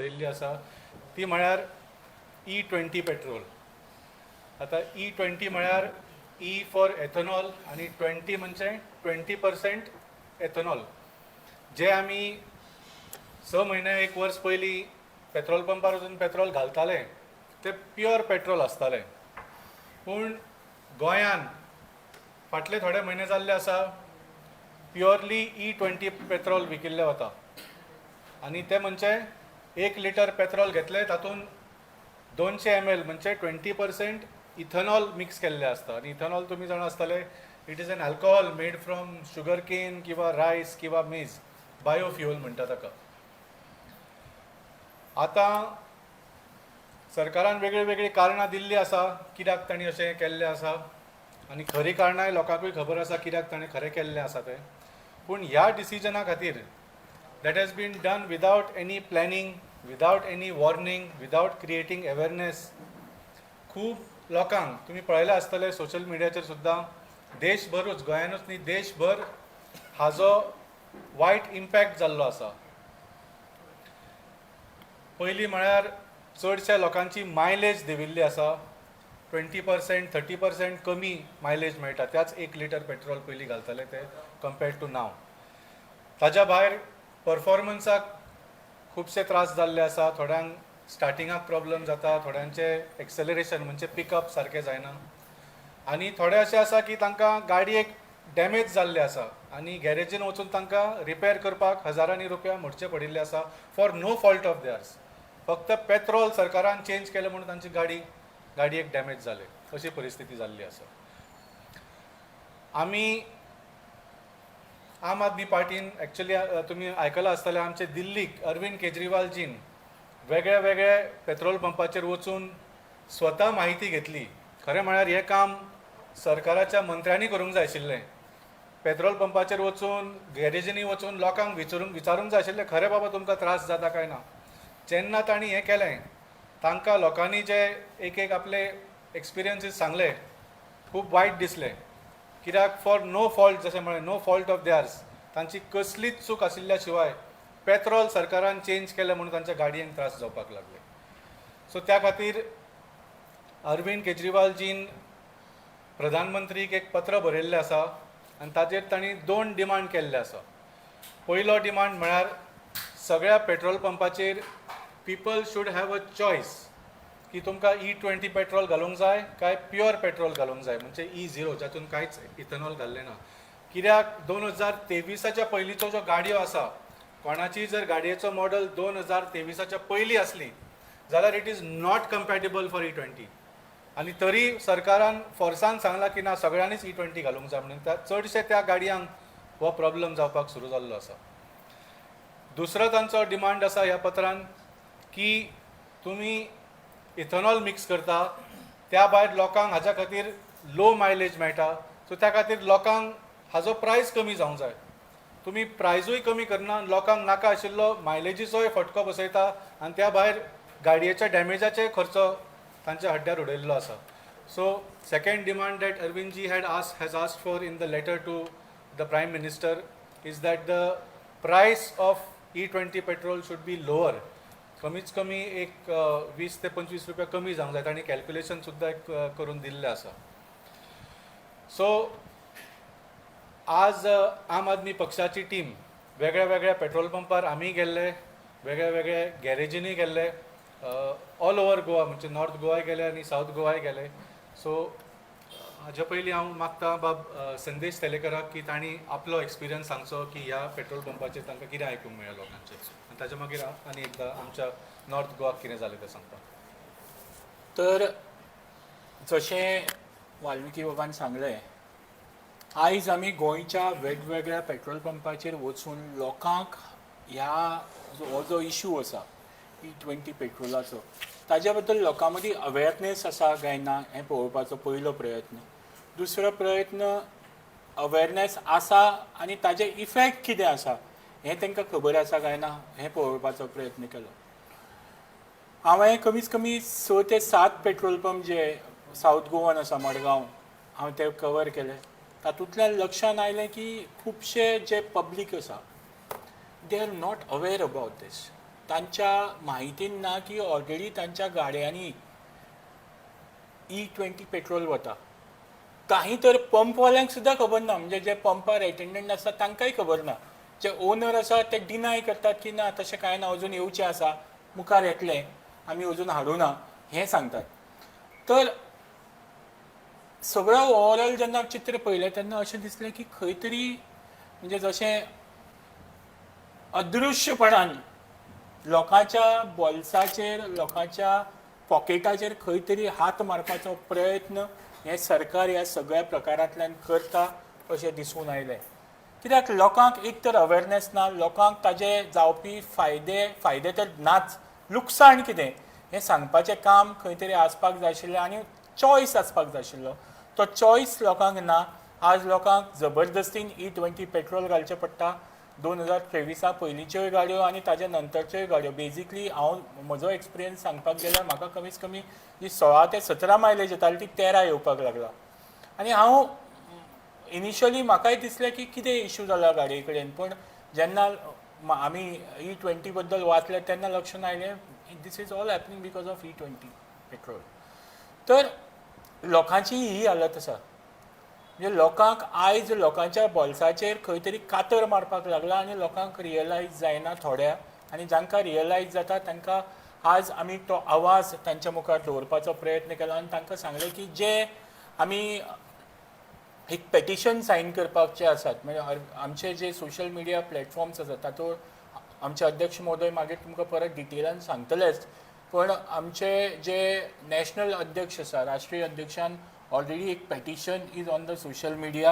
बरयल्ली आसा, ती म्हळ्यार ई 20 पेट्रोल. आतां ई 20 म्हळ्यार ई फॉर एथनॉल आनी 20 म्हणजे 20% एथनॉल. जे आमी 6 म्हयने, एक वर्स पयलीं पेट्रोल पंपार वचून पेट्रोल घालताले, ते प्युअर पेट्रोल आसतालें. पूण गोंयान फाटले थोडे म्हयने जाल्ले आसा, प्युअरली ई 20 पेट्रोल विकिल्लें वता आनी ते म्हणजे 1 लिटर पेट्रोल घेतलें, तातूंत 200 ml म्हणजे 20% इथेनॉल मिक्स केल्लें आसता. आनी इथेनॉल तुमी जाणा आसतले, it is an alcohol made from sugar cane किंवा रायस किंवा मेज. बायोफ्युअल म्हणटा ताका. आतां सरकारान वेगळी वेगळी कारणां दिल्लीं आसा कित्याक तांणी अशें केल्लें आसा आनी खरी कारणांय लोकांकूय खबर आसा कित्याक ताणें खरें केल्लें आसा तें. पूण ह्या डिसिजना खातीर, that has been done without any planning, without any warning, without creating awareness, खूब लोकांक, तुमी पळयलें आसतलें सोशल मिडियाचेर सुद्दां, देशभरूच, गोंयानूच न्ही, देशभर हाजो वायट इम्पॅक्ट जाल्लो आसा. पयलीं म्हळ्यार चडश्या लोकांची मायलेज देंविल्ली आसा. 20%, 30% कमी मायलेज मेळटा त्याच 1 लिटर पेट्रोल पयलीं घालताले ते कंपेर्ड टू नाव. ताज्या भायर परफॉर्मन्साक खुबशे त्रास जाल्ले आसा. थोड्यांक स्टार्टिंगाक प्रॉब्लम जाता, थोड्यांचे एक्सेलरेशन म्हणजे पिकअप सारकें जायना आनी थोडे अशे आसा की तांकां गाडयेक डॅमेज जाल्ले आसा आनी गॅरेजीन वचून तांकां रिपेर करपाक हजारांनी रुपया मोडचे पडिल्ले आसा, for no fault of theirs. फक्त पेट्रोल सरकारान चेंज केलें म्हणून तांची गाडयेक डॅमेज जाले, अशी परिस्थिती जाल्ली आसा. आमी आम आदमी पार्टीन एक्चुली, तुमी आयकलां आसतलें, आमचे दिल्लीक अरविंद केजरीवालजीन वेगळे वेगळे पेट्रोल पंपाचेर वचून स्वता माहिती घेतली. खरें म्हळ्यार हें काम सरकाराच्या मंत्र्यांनी करूंक जाय आशिल्लें. पेट्रोल पंपाचेर वचून, गॅरेजींनी वचून लोकांक विचारूंक विचारूंक जाय आशिल्लें, खरें बाबा तुमकां त्रास जाता काय ना. जेन्ना तांणी हें केलें, तांकां लोकांनी जे एक एक आपले एक्सपिरियन्सीस सांगले, खूब वायट दिसलें. कित्याक फॉर नो फॉल्ट, जशें म्हळें, नो फॉल्ट ऑफ देअर्स, तांची कसलीच चूक आशिल्ल्या शिवाय पेट्रोल सरकारान चेंज केलें म्हणून तांच्या गाडयेक त्रास जावपाक लागले. सो त्या खातीर अरविंद केजरीवालजीन प्रधानमंत्रीक एक पत्र बरयल्लें आसा आनी ताजेर तांणी दोन डिमांड केल्ले आसा. पयलो डिमांड म्हळ्यार सगळ्या petrol पंपाचेर people should have a choice की तुमकां ई 20 पेट्रोल घालूंक जाय काय प्युअर पेट्रोल घालूंक जाय, म्हणजे ई 0, जातून कांयच इथेनॉल घाल्लें ना. कित्याक 2023च्या पयलींच्यो ज्यो गाडयो आसा, कोणाची जर गाडयेचो मॉडल 2023च्या पयलीं आसली जाल्यार it is not compatible for E 20. आनी तरी सरकारान फोर्सान सांगलां की ना, सगळ्यांनीच ई 20 घालूंक जाय म्हणून. त्या चडशे त्या गाडयांक हो प्रॉब्लम जावपाक सुरू जाल्लो आसा. दुसरो तांचो डिमांड आसा ह्या पत्रान की तुमी इथेनॉल मिक्स करता, त्या भायर लोकांक हाज्या खातीर लो मायलेज मेळटा, सो त्या खातीर लोकांक हाजो प्रायस कमी जावंक जाय. तुमी प्रायजूय कमी करना, लोकांक नाका आशिल्लो मायलेजीचोय फटको बसयता आनी त्या भायर गाडयेच्या डॅमेजाचे खर्च तांच्या हड्ड्यार उडयल्लो आसा. So second demand that Arvindji had ask has asked for in the letter to the Prime Minister is that the price of E 20 petrol should be lower. कमीच कमी एक 20 ते 25 रुपया कमी जावंक जाय. तांणी कॅल्क्युलेशन सुद्दां एक करून दिल्लें आसा. सो आज आम आदमी पक्षाची टीम वेगळ्या वेगळ्या पेट्रोल पंपार आमी गेल्ले, वेगळ्या वेगळ्या गॅरेजींनी गेल्ले, ऑल ओवर गोवा, म्हणजे नॉर्थ गोवाय गेले आनी सावथ गोवाय गेले. सो हाजे पयलीं हांव मागता बाब संदेश तेलेकराक की तांणी आपलो एक्सपिरियन्स सांगचो की ह्या पेट्रोल पंपाचेर तांकां कितें आयकूंक मेळ्ळें लोकांचें आनी ताच्या मागीर हांव आनी एकदां आमच्या नॉर्थ गोवाक कितें जालें तें सांगता. तर जशें वाल्मिकी बाबान सांगलें, आयज आमी गोंयच्या वेगवेगळ्या पेट्रोल पंपाचेर वचून लोकांक ह्या हो जो इशू आसा ई 20 पेट्रोलाचो, ताज्या बद्दल लोकां मदीं अवेरनेस आसा काय ना हें पळोवपाचो पयलो प्रयत्न. दुसरो प्रयत्न, अवेरनेस आसा आनी ताजे इफेक्ट कितें आसा हें तांकां खबर आसा काय ना हें पळोवपाचो प्रयत्न केलो. हांवें कमीत कमी 6 ते 7 पेट्रोल पंप जे सावथ गोवान आसा, मडगांव, हांव ते कवर केले. तातूंतल्यान लक्षांत आयलें की खुबशे जे पब्लीक आसा, they are not aware about this. तांच्या म्हायतीन ना की ऑलरेडी तांच्या गाडयांनी E20 petrol वता. काही तर पंपवाल्यांक सुद्दां खबर ना, म्हणजे जे पंपार एटेंडंट आसा तांकांय खबर ना. जे ओनर आसा ते डिनाय करतात की ना, तशें कांय ना, अजून येवचें आसा, मुखार येतलें, आमी अजून हाडूना हें सांगतात. तर सगळो ओवरऑल जेन्ना चित्र पळयलें तेन्ना अशें दिसलें की खंय तरी म्हणजे जशें अदृश्यपणान लोकांच्या बोल्साचेर, लोकांच्या पॉकेटाचेर खंय तरी हात मारपाचो प्रयत्न हें सरकार ह्या सगळ्या प्रकारांतल्यान करता अशें दिसून आयलें. कित्याक लोकांक एक तर अवेरनेस ना, लोकांक ताजे जावपी फायदे फायदे तर नाच, लुकसाण कितें हें सांगपाचें काम खंय तरी आसपाक जाय आशिल्लें आनी चॉयस आसपाक जाय आशिल्लो. तो चॉयस लोकांक ना. आज लोकांक जबरदस्तीन E20 petrol घालचें पडटा. 2023 पयलींच्योय गाडयो आनी ताज्या नंतरच्योय गाडयो, बेजिकली हांव म्हजो एक्सपिरियन्स सांगपाक गेल्यार म्हाका कमीत कमी जी 16 ते 17 मायलेज येताली ती 13 येवपाक लागला. आनी हांव इनिशियली म्हाकाय दिसलें की कितें इशू जाला गाडये कडेन, पूण जेन्ना आमी E20 बद्दल वाचलें तेन्ना लक्षांत आयलें this is all happening because of E20 petrol. तर लोकांची ही हालत आसा. म्हणजे लोकांक आयज लोकांच्या बोल्साचेर खंय तरी कातर मारपाक लागला आनी लोकांक रियलायज जायना थोड्या, आनी जांकां रियलायज जाता तांकां आज आमी तो आवाज तांच्या मुखार दवरपाचो प्रयत्न केला आनी तांकां सांगलें की जे आमी एक पेटिशन सायन करपाचे आसात, म्हणजे आमचे जे सोशल मिडिया प्लॅटफॉर्म्स आसात तातूंत आमचे अध्यक्ष महोदय मागीर तुमकां परत डिटेलान सांगतलेच, पण आमचे जे नॅशनल अध्यक्ष आसा, राष्ट्रीय अध्यक्षान ऑलरेडी एक petition is on the social media.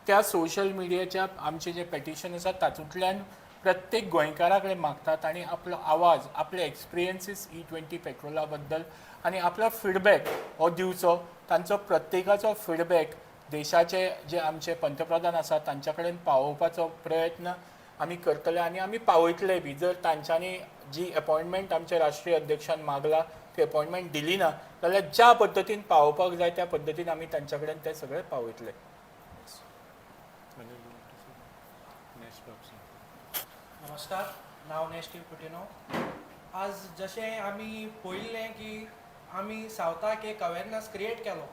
त्या सोशल मिडियाच्या आमचे जे पेटिशन आसा तातूंतल्यान प्रत्येक गोंयकारा कडेन मागतात आनी आपलो आवाज, आपले एक्सपिरियन्सीस E20 पेट्रोला बद्दल आनी आपलो फिडबॅक हो दिवचो. तांचो प्रत्येकाचो फिडबॅक देशाचे जे आमचे पंतप्रधान आसा तांच्या कडेन पावोवपाचो प्रयत्न आमी करतले आनी आमी पावयतले बी. जर तांच्यांनी जी अपॉयंटमेंट आमच्या राष्ट्रीय अध्यक्षान मागला ती अपॉयंटमेंट दिली ना जाल्यार ज्या पद्दतीन पावोवपाक जाय त्या पद्दतीन आमी तांच्या कडेन ते सगळे पावयतले. नमस्कार, नांव नेस्टीव कुटिनो. आज जशें आमी पळयिल्लें की आमी सावथाक एक अवेरनस क्रिएट केलो,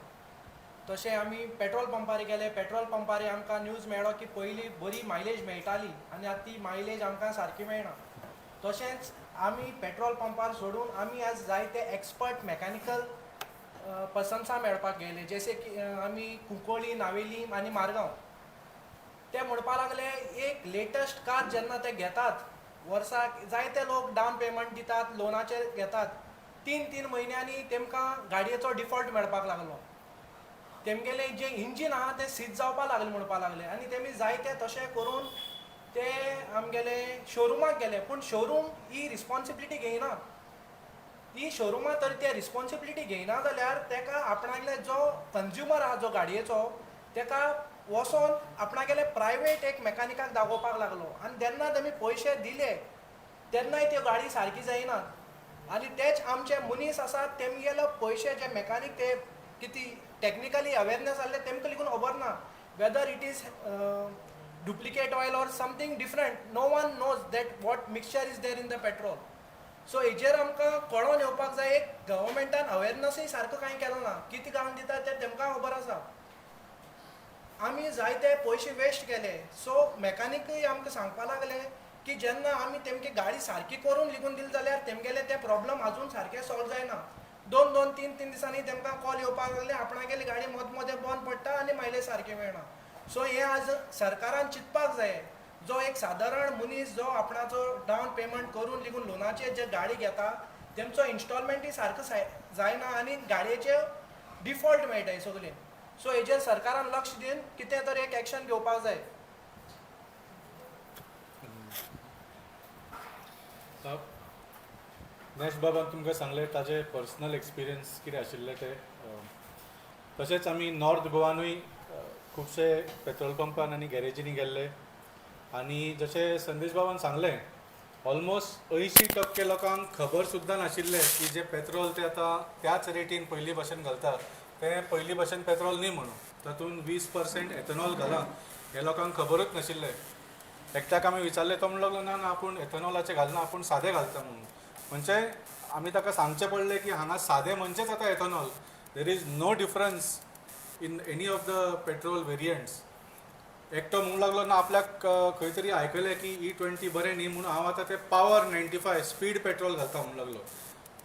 तशें आमी पेट्रोल पंपार गेले. पेट्रोल पंपार आमकां न्यूज मेळ्ळो की पयलीं बरी मायलेज मेळटाली आनी आतां ती मायलेज आमकां सारकी मेळना. तशेंच आमी पेट्रोल पंपार सोडून आमी आज जायते एक्सपर्ट मॅकॅनिकल पर्सन्सां मेळपाक गेले, जशे की आमी कुंकळी, नावेली आनी मारगांव. ते म्हणपा लागले एक लेटस्ट कार जेन्ना ते घेतात वर्साक जायते लोक डावन पेमेंट दितात, लोनाचेर घेतात, 3-3 म्हयन्यांनी तेमकां गाडयेचो डिफॉल्ट मेळपाक लागलो. तेमगेलें जें इंजीन आहा तें सीज जावपाक लागलें म्हणपाक लागले आनी तेमी जायते तशें करून ते आमगेले शोरुमाक गेले, पूण शोरूम ही रिस्पोन्सिबिलिटी घेयना. ही शोरुमां तर ते रिस्पोन्सिबिलिटी घेयना जाल्यार तेका आपणागेले जो कंज्युमर आहा जो गाडयेचो तेका वचोन आपणागेले प्रायवेट एक मॅकानिकाक दाखोवपाक लागलो आनी तेन्ना तेमी पयशे दिले तेन्नाय त्यो गाडी सारकी जायना. आनी तेच आमचे मनीस आसात तेमगेले पयशे जे मॅकानीक ते कितें टॅक्निकली अवेरनस आसले तेमकां लेगून खबर ना whether it is duplicate oil or something different, no one knows that what mixture is there in the petrol. So हेजेर आमकां कळोन येवपाक जाय, एक गव्हर्मेंटान अवेरनसूय सारको कांय केलो ना, कितें घालून दिता तें तेमकां खबर आसा. आमी जायते पयशे वेस्ट केले. सो मॅकानिकूय आमकां सांगपा लागले की जेन्ना आमी तेमची गाडी सारकी करून लेगून दिली जाल्यार तेमगेले ते प्रॉब्लम आजून सारके सॉल्व जायना. 2-2, 3-3 दिसांनी तेमकां कॉल येवपाक लागले आपणागेली गाडी मद मदें बंद पडटा आनी मायलेज सारकी मेळना. सो हें आज सरकारान चिंतपाक जाय. जो एक सादारण मनीस जो आपणाचो डावन पेमेंट करून लेगून लोनाचेर जे गाडी घेता तेमचो इन्स्टॉलमेंटूय सारको जायना आनी गाडयेचे डिफॉल्ट मेळटा सगळे. सो हेजेर सरकारान लक्ष दिवन कितें तर एक एक्शन घेवपाक जाय. नेश बाबान तुमकां सांगलें ताजे पर्सनल एक्सपिरियन्स कितें आशिल्ले ते. तशेंच आमी नॉर्थ गोवानूय खुबशे पेट्रोल पंपान आनी गॅरेजींनी गेल्ले आनी जशें संदेश बाबान सांगलें ऑलमोस्ट 80% लोकांक खबर सुद्दां नाशिल्लें की जें पेट्रोल तें आतां त्याच रेटीन पयलीं भशेन घालता तें पयलीं भशेन पेट्रोल न्ही म्हणून, तातूंत 20% एथेनॉल घालां हें लोकांक खबरूच नाशिल्लें. एकट्याक आमी विचारलें, तो म्हणूंक लागलो ना ना, आपूण एथेनॉलाचें घालना, आपूण सादें घालता म्हणून. म्हणजे आमी ताका सांगचें पडलें की हांगा सादें म्हणचेच आतां ethanol. There is no difference in any of the petrol variants. एकटो म्हणूंक लागलो ना आपल्याक खंय तरी आयकलें की E20 बरें न्ही म्हणून हांव आतां तें पावर 95 स्पीड पेट्रोल घालता म्हणूंक लागलो.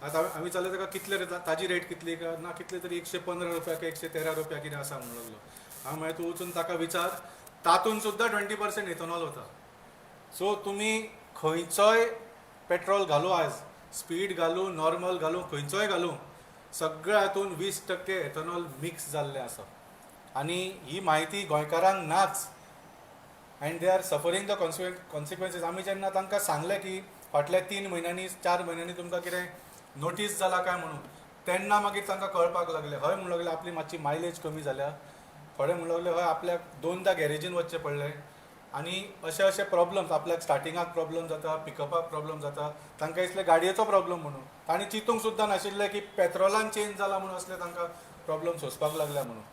आतां आमी विचारलें ताका कितले रे, ताजी रेट कितली काय ना, कितले तरी 115 रुपया काय 113 रुपया कितें आसा म्हणूंक लागलो. हांवें म्हळें तूं वचून ताका विचार, तातूंत सुद्दां 20% इथेनॉल वता. सो तुमी खंयचोय पेट्रोल घालूं, आयज स्पीड घालूं, नॉर्मल घालूं, खंयचोय घालूं, सगळ्या हातून 20% एथेनॉल मिक्स जाल्लें आसा. आनी ही म्हायती गोंयकारांक नाच and they are suffering the consequences. आमी जेन्ना तांकां सांगलें की फाटल्या 3 म्हयन्यांनी 4 म्हयन्यांनी तुमकां कितें नोटीस जाला काय म्हणून, तेन्ना मागीर तांकां कळपाक लागलें. हय म्हणूंक लागलें आपली मातशी मायलेज कमी जाल्या. थोडे म्हणूंक लागले हय आपल्याक 2दा गॅरेजीन वचचें पडलें. आनी अशे अशे प्रॉब्लम्स आपल्याक स्टार्टिंगाक प्रॉब्लम जाता, पिकअपाक प्रॉब्लम जाता. तांकां दिसलें गाडयेचो प्रॉब्लम म्हणून, तांणी चिंतूंक सुद्दां नाशिल्लें की पेट्रोलान चेंज जाला म्हणून असले तांकां प्रॉब्लम सोंसपाक लागल्या म्हणून.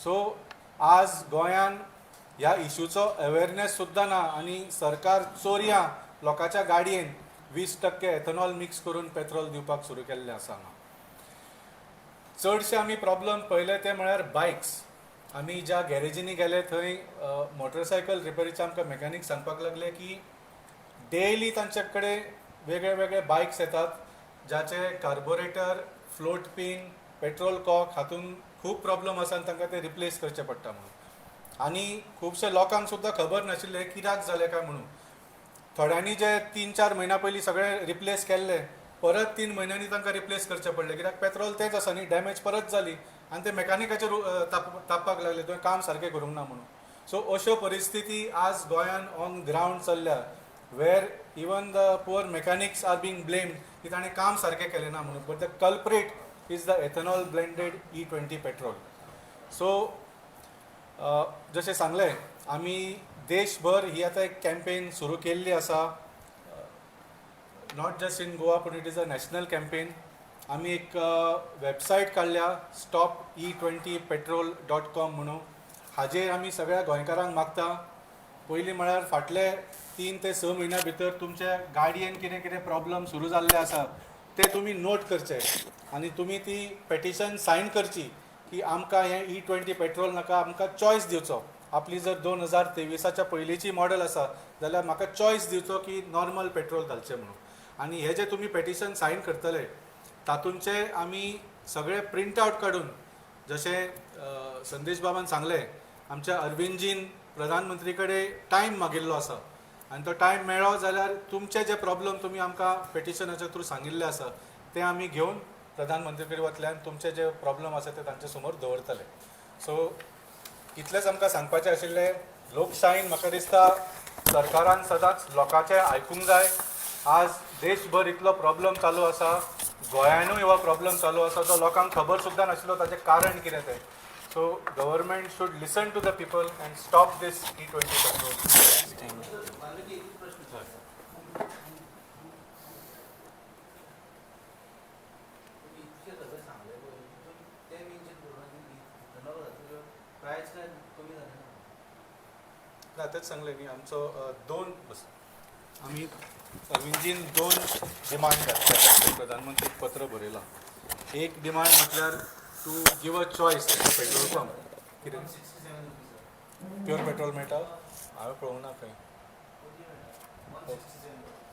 सो आज गोंयान ह्या इशूचो अवेरनेस सुद्दां ना आनी सरकार चोरयां लोकांच्या गाडयेन 20% एथेनॉल मिक्स करून पेट्रोल दिवपाक सुरू केल्लें आसा हांगा. चडशे आमी प्रॉब्लम पळयले ते म्हळ्यार बायक्स. आमी ज्या गॅरेजींनी गेले थंय मोटरसायकल रिपेरीचे आमकां मेकॅनीक सांगपाक लागले की डेली तांचे कडेन वेगळे वेगळे बायक्स येतात ज्याचे carburettor, float pin, petrol cock हातूंत खूब प्रॉब्लम आसा आनी तांकां ते रिप्लेस करचे पडटा म्हणून. आनी खुबशे लोकांक सुद्दां खबर नाशिल्लें कित्याक जालें काय म्हणून. थोड्यांनी जे 3-4 म्हयन्या पयलीं सगळें रिप्लेस केल्लें, परत 3 म्हयन्यांनी तांकां रिप्लेस करचें पडलें कित्याक पेट्रोल तेंच आसा न्ही, डॅमेज परत जाली आनी ते मेकॅनिकाचेर तापपाक लागले तुवें काम सारकें करूंक ना म्हणून. सो अश्यो परिस्थिती आज गोंयान ऑन ग्रावंड चल्ल्या where even the poor mechanics are being blamed की ताणें काम सारकें केलें ना म्हणून, but the culprit is the ethanol blended E20 petrol. So जशें सांगलें आमी देशभर ही आतां एक कॅम्पेन सुरू केल्ली आसा, not just in Goa पूण it is a national campaign. आमी एक वेबसायट काडल्या stop e20petrol.com म्हणून. हाजेर आमी सगळ्या गोंयकारांक मागता, पयलीं म्हळ्यार फाटले 3 ते 6 म्हयन्या भितर तुमच्या गाडयेन कितें कितें प्रॉब्लम सुरू जाल्ले आसा ते तुमी नोट करचे आनी तुमी ती पेटिशन सायन करची की आमकां हें E20 petrol नाका, आमकां चॉयस दिवचो. आपली जर 2023 पयलींची मॉडल आसा जाल्यार म्हाका चॉयस दिवचो की नॉर्मल पेट्रोल घालचें म्हणून. आनी हे जे तुमी पेटिशन सायन करतले तातूंचे आमी सगळे प्रिंट आवट काडून, जशें संदेश बाबान सांगलें, आमच्या अरविंदजीन प्रधानमंत्री कडेन टायम मागिल्लो आसा आनी तो टायम मेळ्ळो जाल्यार तुमचे जे प्रॉब्लम तुमी आमकां पेटिशनाच्या थ्रू सांगिल्ले आसा ते आमी घेवन प्रधानमंत्री कडेन वतले आनी तुमचे जे प्रॉब्लम आसा ते तांचे समोर दवरतले. सो इतलेंच आमकां सांगपाचें आशिल्लें. लोकशाहीन म्हाका दिसता सरकारान सदांच लोकांचें आयकूंक जाय. आज देशभर इतलो प्रॉब्लम चालू आसा, गोंयानूय हो प्रॉब्लम चालू आसा जो लोकांक खबर सुद्दां नाशिल्लो ताचें कारण कितें तें. So government should listen to the people and stop this E20 petrol. ना तेच सांगलें न्ही, आमचो दोन आमी अरविंदजीन 2 डिमांड घातल्या, प्रधानमंत्रीक पत्र बरयलां. एक डिमांड म्हटल्यार to give a choice petrol pump. कितें प्युअर पेट्रोल मेळटा? हांवें पळोवंक ना खंय.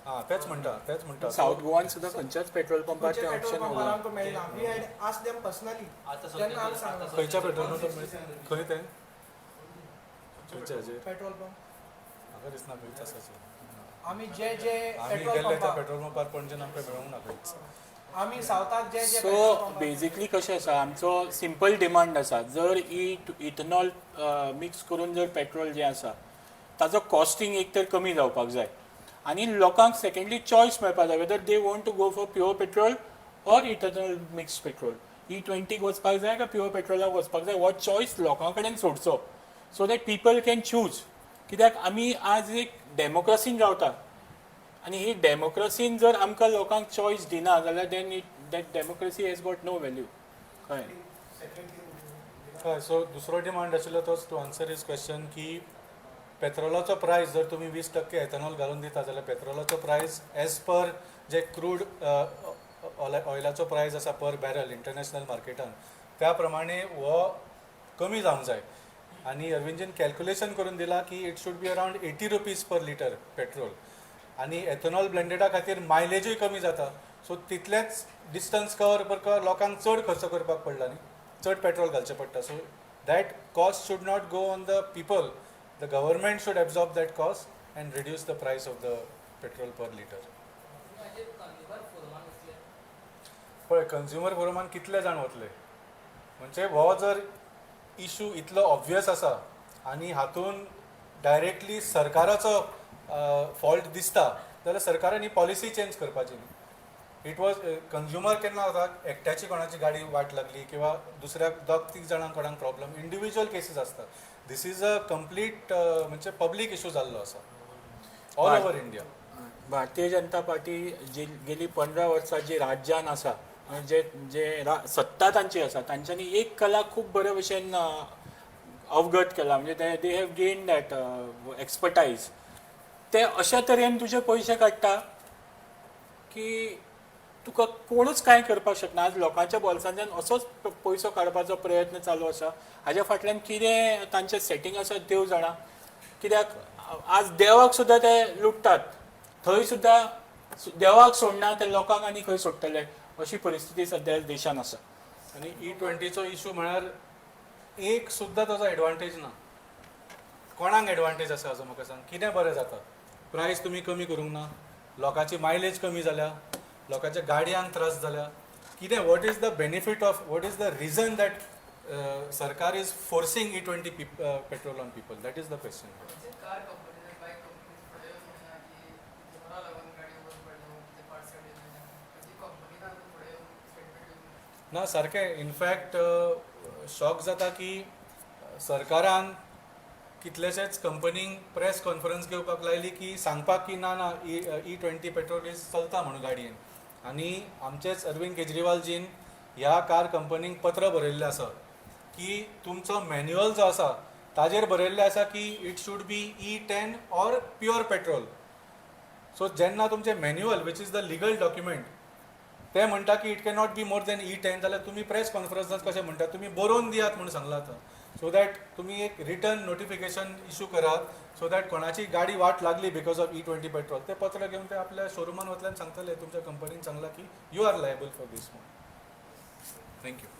आं तेच म्हणटा, तेच म्हणटा. सावथ गोवान सुद्दां खंयच्याच पेट्रोल पंपार तें ऑप्शन आमकां मेळना. We had asked them personally. तेन्ना आमी सांगलां. खंयच्या पेट्रोल पंपार? खंय तें? खंयच्या हाजेर पेट्रोल पंप म्हाका दिसना खंयच आसा. आमी जे जे आमी पेट्रोल गेल्ले त्या पंपार पेट्रोल पंपार पणजेन आमकां मेळूंक ना खंयच. आमी सावथाक जे जे सो बेजिकली कशें आसा, आमचो सिंपल डिमांड आसा, जर इथेनॉल मिक्स करून जर पेट्रोल जें आसा ताजो कॉस्टिंग एक तर कमी जावपाक जाय आनी लोकांक सेकेंडली चॉयस मेळपाक जाय whether they want to go for pure petrol or ethanol mix petrol. E20 वचपाक जाय काय प्युअर पेट्रोलाक वचपाक जाय हो चॉयस लोकां कडेन सोडचो so that people can choose. कित्याक आमी आज एक डेमोक्रसीन रावता आनी ही डेमोक्रसीन जर आमकां लोकांक चॉयस दिना जाल्यार then it that democracy has got no value. कळ्ळें? हय, सो दुसरो डिमांड आशिल्लो तोच, टू आन्सर his question, की पेट्रोलाचो प्रायस जर तुमी 20% एथेनॉल घालून दिता जाल्यार पेट्रोलाचो प्रायस एज पर जे क्रूड ऑयलाचो प्रायस आसा पर बॅरल इंटरनॅशनल मार्केटान, त्या प्रमाणे हो कमी जावंक जाय. आनी अरविंदजीन कॅल्क्युलेशन करून दिलां की it should be around ₹80 per litre petrol. आनी एथेनॉल ब्लेंडेडा खातीर मायलेजूय कमी जाता, सो तितलेंच डिस्टन्स कवर करपाक लोकांक चड खर्च करपाक पडला न्ही, चड पेट्रोल घालचें पडटा. So that cost should not go on the people. The government should absorb that cost and reduce the price of the petrol per litre. पळय, कंज्युमर फोरमान कितले जाण वतले? म्हणजे हो जर इशू इतलो ऑब्वियस आसा आनी हातून डायरेक्टली सरकाराचो फॉल्ट दिसता जाल्यार सरकारान ही पॉलिसी चेंज करपाची न्ही. It was consumer केन्ना जाता, एकट्याची कोणाची गाडी वाट लागली किंवा दुसऱ्या दोग तीग जाणांक कोणाक प्रॉब्लम, इंडिविज्युअल केसीस आसता. This is a complete म्हणजे पब्लीक इशू जाल्लो आसा all over India. Bharatiya Janata party जी गेली 15 वर्सां जी राज्यान आसा, जे जे सत्ता तांची आसा, तांच्यांनी एक कला खूब बरे भशेन अवगत केला, म्हणजे ते they have gain that expertise. ते अशा तरेन तुजे पयशे काडटा की तुका कोणूच कांय करपाक शकना. आज लोकांच्या बोल्सांच्यान असोच पयसो काडपाचो प्रयत्न चालू आसा. हाज्या फाटल्यान कितें तांचें सेटींग आसा देव जाणा, कित्याक आज देवाक सुद्दां ते लुट्टात, थंय सुद्दां देवाक सोडना ते लोकांक आनी खंय सोडटले, अशी परिस्थिती सद्या देशान आसा. आनी ई 20चो इशू म्हळ्यार एक सुद्दां ताजो एडवांटेज ना. कोणाक एडवांटेज आसा हाजो म्हाका सांग? कितें बरें जाता? प्रायस तुमी कमी करूंक ना, लोकांची मायलेज कमी जाल्या, लोकांच्या गाडयांक त्रास जाल्या. कितें, what is the benefit of, what is the reason that सरकार is forcing E20 petrol on people? That is the question. Car companies, bike companies फुडें येवन म्हणना की इथेनॉला लागून गाडी बंद पडल्या, कितें पार्ट्स ती कंपनीन आतां फुडें येवन स्टेटमेंट दिवंक ना. सारकें. इनफॅक्ट शॉक जाता की सरकारान कितलेशेच कंपनींक प्रेस कॉन्फरन्स घेवपाक लायली की सांगपाक की ना ना, ई 20 पेट्रोल is चलता म्हणून गाडयेन. आनी आमचेच अरविंद केजरीवालजीन ह्या कार कंपनींक पत्र बरयल्लें आसा की तुमचो मॅन्युअल जो आसा ताजेर बरयल्लें आसा की it should be E10 or pure petrol. So जेन्ना तुमचें manual, which is the legal document, ते म्हणटा की it cannot be more than E 10, जाल्यार तुमी प्रेस कॉन्फरन्सात कशें म्हणटा? तुमी बरोवन दियात म्हूण सांगलां आतां, सो that तुमी एक रिटर्न नोटिफिकेशन इशू करात, सो that कोणाची गाडी वाट लागली because of E 20 petrol, ते पत्र घेवन ते आपल्या शोरुमान वतल्यान सांगतले तुमच्या कंपनीन सांगलां की you are liable for this म्हणून. Thank you.